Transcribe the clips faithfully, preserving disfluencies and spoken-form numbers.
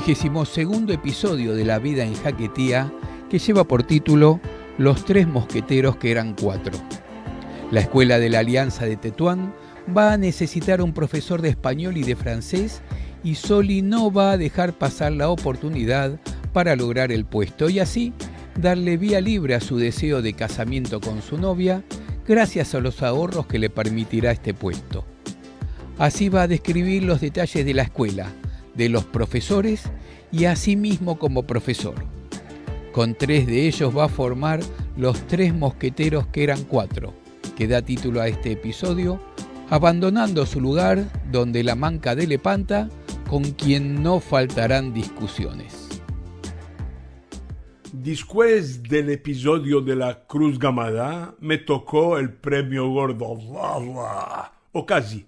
Vigésimo segundo episodio de La vida en Jaquetía, que lleva por título Los tres mosqueteros que eran cuatro. La escuela de la Alianza de Tetuán va a necesitar un profesor de español y de francés, y Soli no va a dejar pasar la oportunidad para lograr el puesto y así darle vía libre a su deseo de casamiento con su novia, gracias a los ahorros que le permitirá este puesto. Así va a describir los detalles de la escuela, de los profesores y a sí mismo como profesor. Con tres de ellos va a formar los tres mosqueteros que eran cuatro, que da título a este episodio, abandonando su lugar donde la manca de Lepanta, con quien no faltarán discusiones. Despues del episodio de la Kruz Gamada, me toko el premio gordo. O kazi.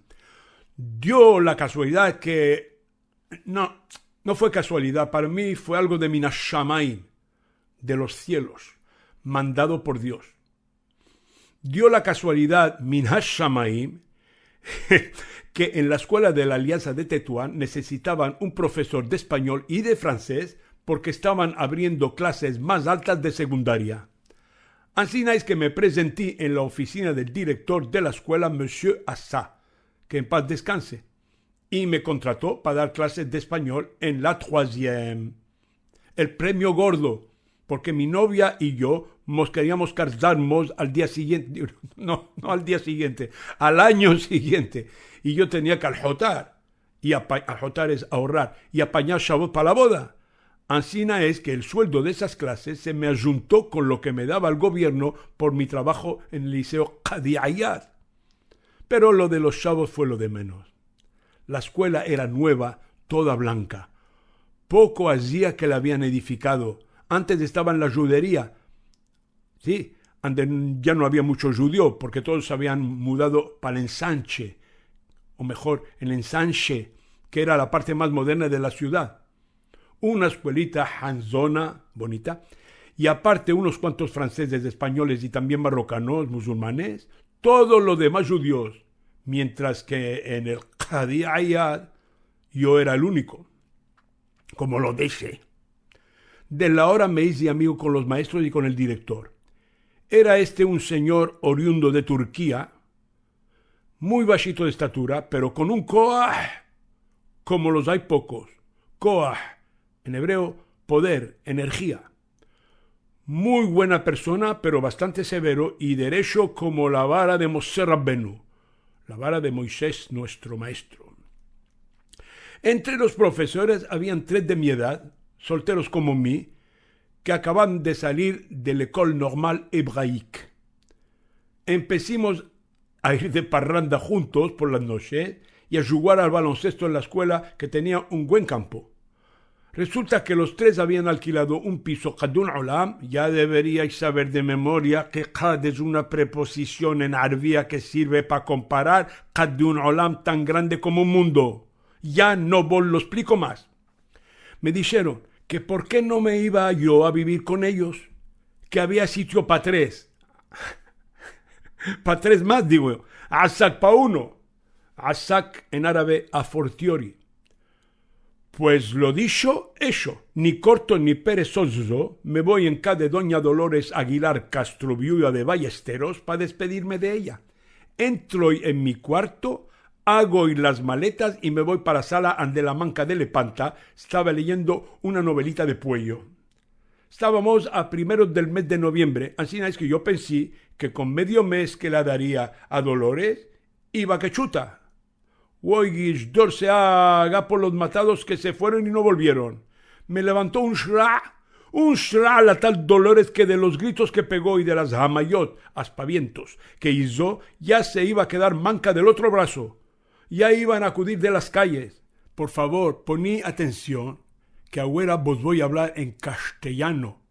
Dio la kazualidad ke, no, no fue kazualidad. Para mi fue algo de min ashamaim, de los sielos, mandado por Dios. Dio la kazualidad, min ashamaim, ke en la eskuela de la Alianza de Tetuán nezesitavan un profesor de espanyol i de fransez porke estavan avriendo klases mas altas de segundaria. Ansina es ke me prezenti en la ofisina del direktor de la eskuela, Monsieur Assa, ke en paz deskanse, i me kontrato pa dar klases de espanyol en la troisième. El premio gordo, porke mi novia i yo mos keriamos kazarmos al dia siguiente, no, no al dia siguiente, al anyo siguiente, i yo tenia ke alhotar, i apa-, alhotar es ahorrar, i apanyar shavot pa la boda. Ansina es ke el sueldo de esas klases se me ajunto kon lo ke me dava el govierno por mi travajo en el liseo Kadi Ayad. Pero lo de los shavos fue lo de menos. La eskuela era nueva, toda blanka. Poko azia ke la avian edifikado. Antes estava en la djuderia. Si, ande ya no avia muncho djudio, porke todos se avian mudado pa el Ensanche, o mejor, el Ensanche, ke era la parte mas moderna de la sivdad. Una eskuelita hanzona, bonita, i aparte unos kuantos fransezes, espanyoles i tambien marrokanos, musulmanes, todo lo demas djudios, mientras ke en el Kadi Ayad yo era el uniko, komo lo dishe. De la ora me ize amigo kon los maestros i kon el direktor. Era este un sinyor oriundo de Turkia, muy bashito de estatura, pero kon un koah komo los ay pokos. Koah, en ebreo, poder, enerjia. Muy buena persona, pero bastante severo i derecho komo la vara de Moshe Rabbenu, la vara de Moisés, nuestro maestro. Entre los profesores avian tres de mi edad, solteros komo mi, ke akavan de salir de l'École Normale Hébraïque. Empesimos a ir de parranda juntos por las noches i a djugar al balonsesto en la eskuela, ke tenia un buen kampo. Resulta ke los tres avian alkilado un piso kad un olam, ya deveriais saver de memoria ke kad es una preposision en arvia ke sirve pa komparar kad un olam tan grande komo un mundo. Ya no vos lo espliko mas. Me disheron ke por ke no me iva yo a bivir kon eyos, ke avia sitio pa tres. Pa tres mas, digo yo. Asak pa uno. Asak en arabe a fortiori. Pues lo disho, esho. Ni korto ni perezozo, me vo en ka de donya Dolores Aguilar Castro, viuda de Ballesteros, pa despedirme de eya. Entro en mi kuarto, ago las maletas i me vo pa la sala ande la manka de Lepanta estava leyendo una novelita de pueyo. Estavamos a primeros del mes de noviembre, ansina es ke yo pensi ke kon medio mes ke la daria a Dolores, iva ke chuta. Oigish, Dor se aga por los matados ke se fueron i no volvieron. Me levanto un shra, un shra la tal Dolores ke de los gritos ke pego i de las hamayot, aspavientos, ke izo, ya se iva a kedar manka del otro braso. Ya ivan a akudir de las kayes. Por favor, poni atension ke agora vos vo a avlar en kasteyano,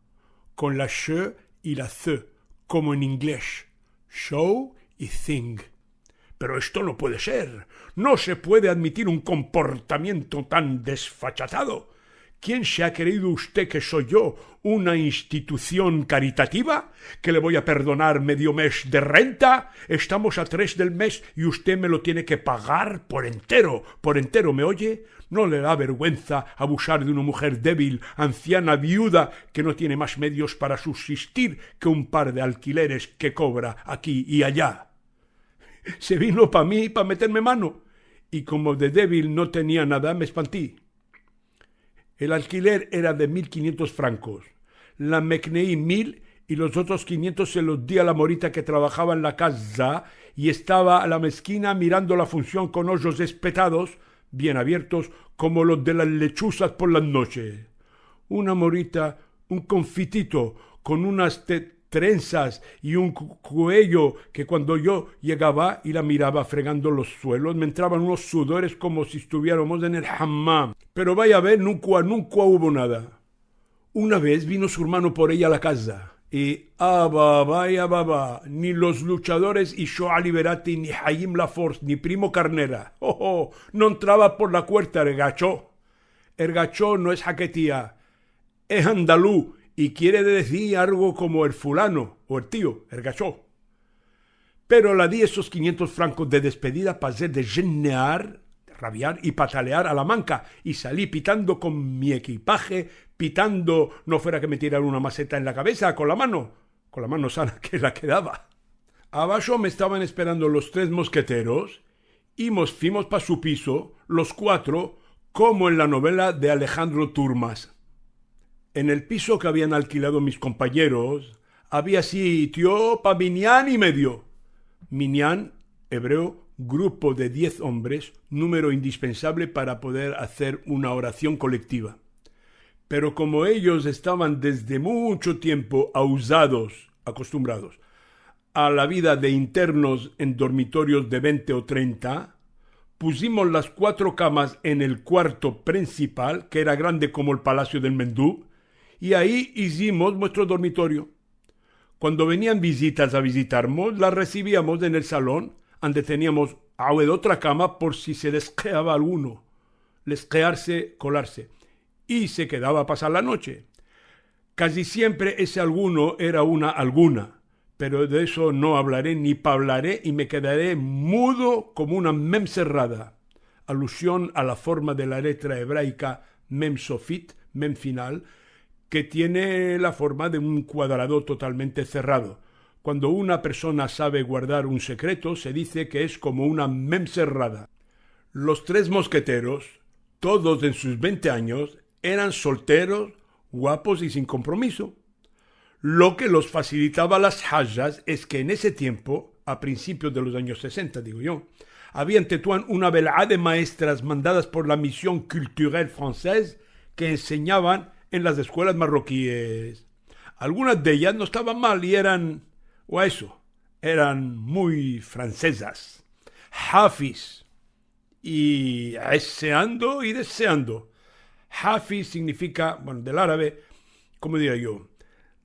kon la sh i la th, komo en ingles. Show i thing. Pero esto no puede ser. No se puede admitir un komportamiento tan desfachatado. Kien se a kreido uste ke so yo, una institusion karitativa, ke le vo a perdonar medio mes de renta? Estamos a tres del mes i uste me lo tiene ke pagar por entero, por entero, ¿me oye? ¿No le da verguenza abusar de una mujer debil, anciana, viuda, ke no tiene mas medios para subsistir ke un par de alkileres ke kobra aki i aya? Se vino pa mi, pa meterme mano. I komo de debil no tenia nada, me espanti. El alkiler era de mil kinientos frankos. La meknei mil i los otros kinientos se los di a la morita ke trabajava en la kaza i estava a la meskina mirando la funsion kon ojos espetados, bien aviertos, komo los de las lechuzas por las noches. Una morita, un konfitito, kon unas te-, trensas i un ku-, kuello ke kuando yo yegava i la mirava fregando los suelos, me entravan unos sudores komo si estuvieramos en el hammam. Pero vaya a ver, nunka, nunka uvo nada. Una vez vino su ermano por eya a la kaza, i ababa i ababa, ni los luchadores Ishoa Liberati, ni Hayim Laforce, ni Primo Karnera. Oh, oh, no entrava por la puerta, ergacho. Ergacho no es haketia, es andalu, i kiere dezir algo komo el fulano, o el tio, ergacho. Pero la di esos kinientos frankos de despedida pa azer dejennear, rabiar i patalear a la manka, i sali pitando kon mi ekipaje, pitando, no fuera ke me tirara una maseta en la kavesa kon la mano, kon la mano sana ke la kedava. Abasho me estavan esperando los tres mosketeros, i mos fimos pa su piso, los kuatro, komo en la novela de Alejandro Turmas. En el piso ke avian alkilado mis kompayeros, avia sitio pa minyan i medio. Minyan, ebreo, grupo de diez ombres, numero indispensable para poder azer una orasion kolektiva. Pero komo eyos estavan desde muncho tiempo auzados, akostumbrados, a la vida de internos en dormitorios de vente o trenta, pusimos las kuatro kamas en el kuarto prinsipal, ke era grande komo el palasio del mendub, i ayi izimos muestro dormitorio. Kuando venian vizitas a vizitarmos, las resiviamos en el salon, ande teniamos awe otra kama por si se deskeava alguno, leskearse, kolarse, i se kedava a pasar la noche. Kazi siempre ese alguno era una alguna, pero de eso no avlare ni pavlare i me kedare mudo komo una mem serrada, alusion a la forma de la letra ebraika mem sofit, mem final, ke tiene la forma de un kuadrado totalmente serrado. Kuando una persona save guardar un sekreto, se dize ke es komo una mem serrada. Los tres mosketeros, todos en sus vente anyos, eran solteros, guapos i sin kompromiso. Lo ke los fasilitava las hajas es ke en ese tiempo, a prinsipios de los anyos sesenta, digo yo, avia en Tetuan una velada de maestras mandadas por la Mission Culturelle Française ke ensenyavan en las eskuelas marrokies. Algunas de eyas no estavan mal i eran, o a eso, eran muy fransezas. Hafis, i eseando i deseando. Hafi signifika, bueno, del arabe, komo diria yo,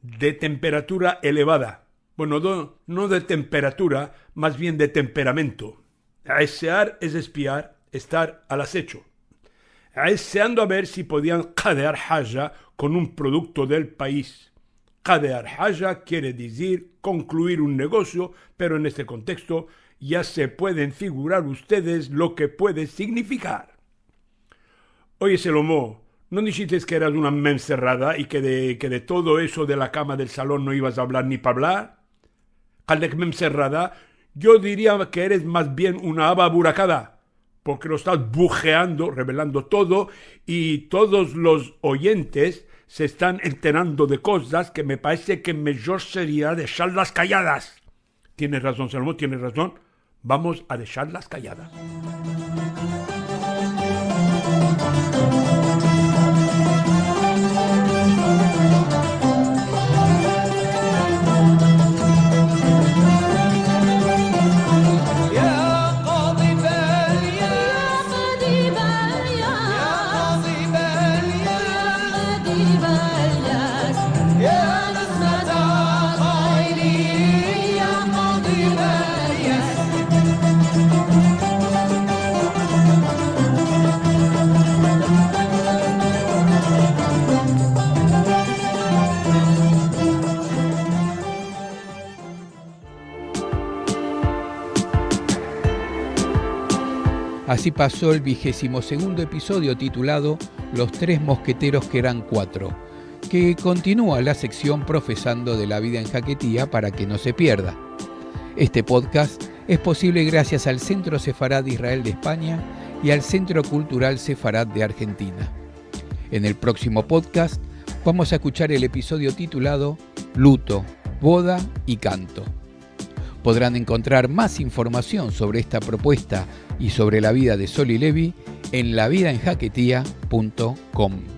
de temperatura elevada. Bueno, do-, no de temperatura, mas bien de temperamento. Esear es espiar, estar al asecho. Eseando a ver si podian kadear haja kon un produkto del pais. Kadear haja kiere dizir konkluir un negosio, pero en este konteksto ya se pueden figurar ustedes lo ke puede signifikar. Oye, Selomo, no dishites ke eras una mem serrada i ke de, ke de todo eso de la kama del salon no ivas a avlar ni pavlar? Kaldek mem serrada, yo diria ke eres mas bien una ava burakada, porke lo estas bujeando, revelando todo, i todos los oyentes se estan enterando de kozas ke me parese ke mijor seria desharlas kayadas. Tienes razon, Selomo, tienes razon. Vamos a desharlas kayadas. Así pasó el vigésimo segundo episodio titulado Los tres mosqueteros que eran cuatro, que continúa la sección Profesando de la vida en Jaquetía para que no se pierda. Este podcast es posible gracias al Centro Sefarad Israel de España y al Centro Cultural Sefarad de Argentina. En el próximo podcast vamos a escuchar el episodio titulado Luto, boda y canto. Podrán encontrar más información sobre esta propuesta y sobre la vida de Soli Levi en lavidaenjaquetia punto com.